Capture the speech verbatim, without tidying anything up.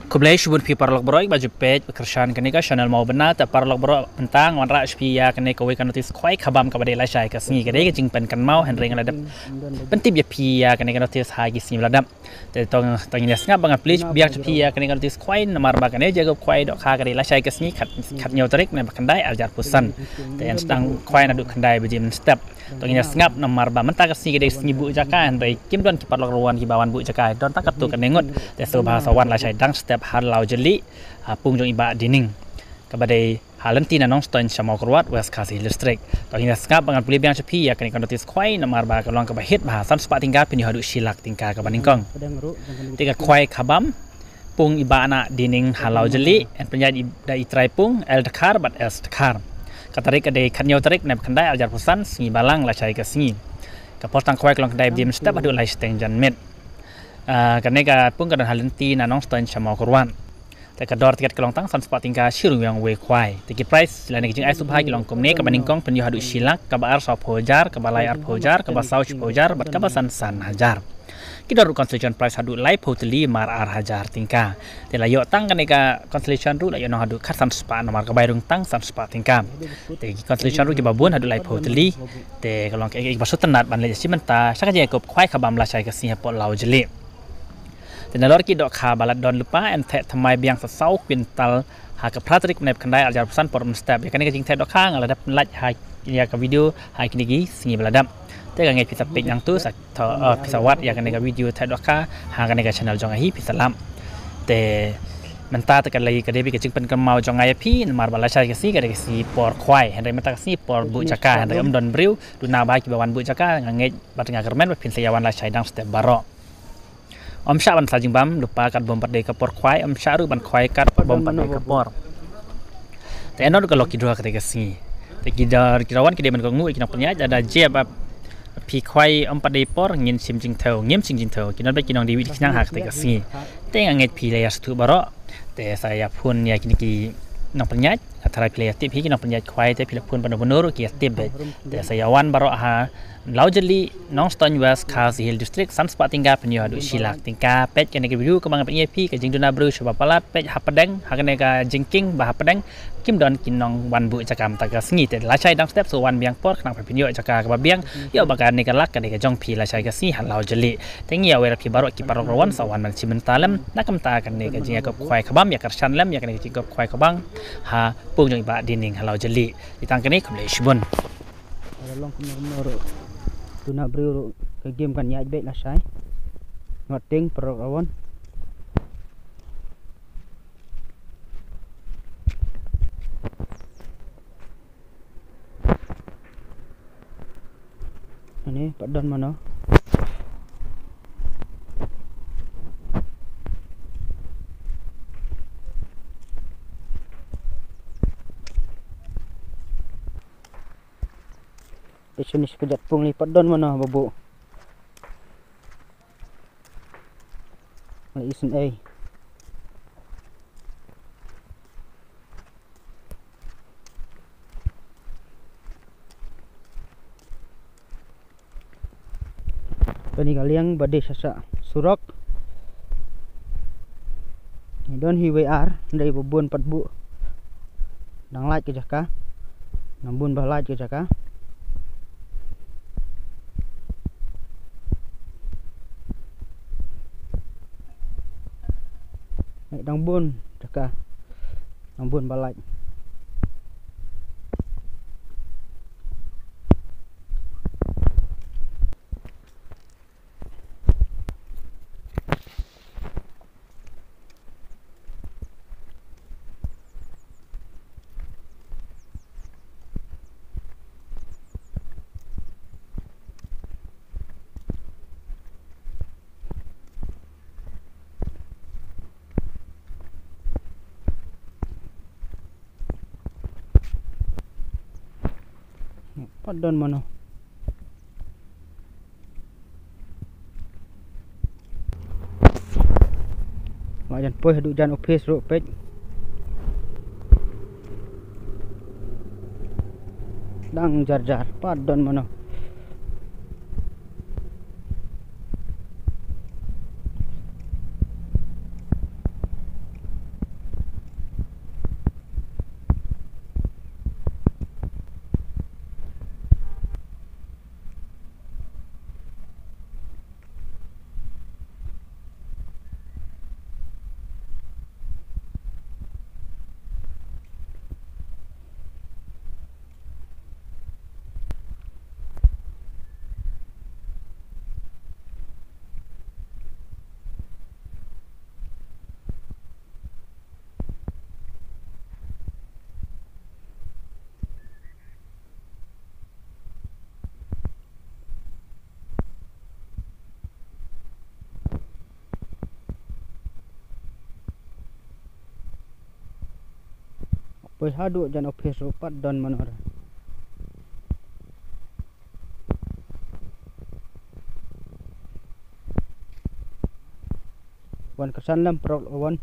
Khublei shibun phi paralok baroh ba ju peit ba kyrshan kane ka channel Mawbynna. Te paralok baroh, mynta nga wanrah sha phi ïa kane kawei ka notice khwai khabam kaba dei lashai ka sngi, ka dei ka jingpynkynmaw, hynrei nga la dep pyntip ïa phi ïa kane ka notice ha ki sngi ba la dep. Te tang, tang ngin ïa sngap ba nga plie biang sha phi ïa kane ka notice khwai, namar ba kane ka jingïakop khwai dohkha ka dei lashai ka sngi, khat, khathynñiew tarik Naiwieng khyndai arhajar arphew san. Te yn sdang khwai naduh khyndai baje mynstep. Tang ngin ïa sngap namar ba mynta ka sngi ka dei sngi buh jaka, hynrei kim don ki paralok ruh kiba wan buh jaka, don tang katto katne ngut. Te sngewbha sa wan lashai dang step ha Lawjylli, ha pung jong i Bah Dining, kaba dei ha lynti na Nongstoiñ sha Mawkyrwat, West Khasi Hills District. Tang ngin ïa sngap ba ngan plie biang sha phi ïa kane ka notice khwai, namar ba ka long kaba hit bha, san spah tyngka pynïoh haduh shi lak tyngka kaba nyngkong. Te ka khwai khabam, pung i Bah Dining ha Lawjylli, yn pynïaid da i trai pung L Dkhar bad S Dkhar. Ka tarik ka dei khathynñiew tarik Naiwieng khyndai arhajar arphew san, sngi Balang, lashai ka sngi. Ka por tang khwai ka long khyndai baje mynstep haduh lai shiteng janmiet. Ah, kane ka pung ka don ha lynti na Nongstoiñ sha Mawkyrwat. Te ka dor tiket ka long tang san spah tyngka shi ryngwiang wei khwai. Te ki prize lane ki jingai sngewbha ki long kumne: kaba nyngkong pynïoh haduh shi lak, kaba ar sawphew hajar, kaba lai arphew hajar, kaba saw shiphew hajar bad kaba san san hajar. Ki don ruh consolation prize haduh laiphew tylli mar ar hajar tyngka. Te la ïoh tang kane ka consolation ruh la ïoh nong haduh khatsan spah, namar ka bai rung tang san spah tyngka. Te ki consolation ruh kiba bun haduh laiphew tylli. Te ka long ka, ka, kaba sngewtynnat ban leit shim bynta sha ka jingïakop khwai khabam lashai ka sngi hapoh Lawjylli. Te nalor ki dohkha ba la don lypa, yn theh thymmai biang sa saw kwintal ha ka phra tarik Naiwieng khyndai arhajar arphew san por mynstep. Ïa kane ka jingtheh dohkha nga la dep lait ha, ïa ka video ha kine ki sngi ba la dep. Te nga ngeit phi sa peit nangtu, sa tho, eh, phi sa wad ïa kane ka video theh dohkha ha kane ka channel jong nga hi, phi sa lap. Te mynta te ka dei, ka dei ka jingpynkynmaw jong nga ïa phi, namar ba lashai ka sngi ka dei ka sngi por khwai, hynrei mynta ka sngi por buh jaka, hynrei ym don briew, duna ba kiba wan buh jaka, nga ngeit bad nga kyrmen ba phin sa ïa wan lashai dang step baroh. Ym shah ban sa jingbam lypa katba ym pat dei ka por khwai, ym shah ruh ban khwai katba ym pat dei ka por. Te ynda ka lucky draw kata ka sngi, te ki da, ki da wan ki dei ban kohnguh ïa ki nongpynïaid, lada jia ba phi khwai ym pat dei por, ngin shim jingthew, ngim shim jingthew. Ki don bad ki nongdie wieh die khñiang ha kata ka sngi. Te nga ngeit phi la ïa sngewthuh baroh. Te sa ïa phone ïa kine ki nongpynïaid. Tharai phi la ïa tip hi ki nongpynïaid khwai, te phi la phone ban, ban ruh ki ïa tip beit. Te sa ïa wan baroh ha Lawjylli, Nongstoiñ, West Khasi Hills District, san spah tyngka pynïoh haduh shi lak tyngka. Peit kane ka video kaba nga pyni ïa phi, ka jingduna briew sha ba palat, peit hapdeng, ha kane ka jingkieng ba hapdeng kim don ki nongwan buh jaka mynta ka sngi. Te lashai dang step, sa wan biang por khnang ba phin ïoh jaka kaba biang. Ïoh ba kane ka lak ka dei ka jong phi lashai ka sngi ha Lawjylli. Te ngi ïa wer ïa phi baroh ki paralok ruh, sa wan ban shim bynta lem na ka bynta kane ka jingïakop khwai khabam, ïa kyrshan lem ïa kane ka jingïakop khwai khabam ha pung jong i Bah Dining ha Lawjylli. Te tang kane, khublei shibun. Ka la long kumno kumno ruh, duna briew ruh ka game kan ïaid beit lashai. Ngat tieng paralok ruh. Ani pat don mano. Te shane shi kjat pung li pat don mano babu. Lei sngewsih. Kane ka liang ba dei sha sha surok. Don hi wei ar, dei ba bun pat buh. Dang lait ka jaka. Nang bun ba lait ka jaka. Nang bun jaka. Nang bun ba lait. Pat don mano. Ba jan poi haduh jan office ruh peit. Dang jar jar, pat don mano. Poi haduh jan office ruh pat don mano re. Wan kyrsan lem paralok wan.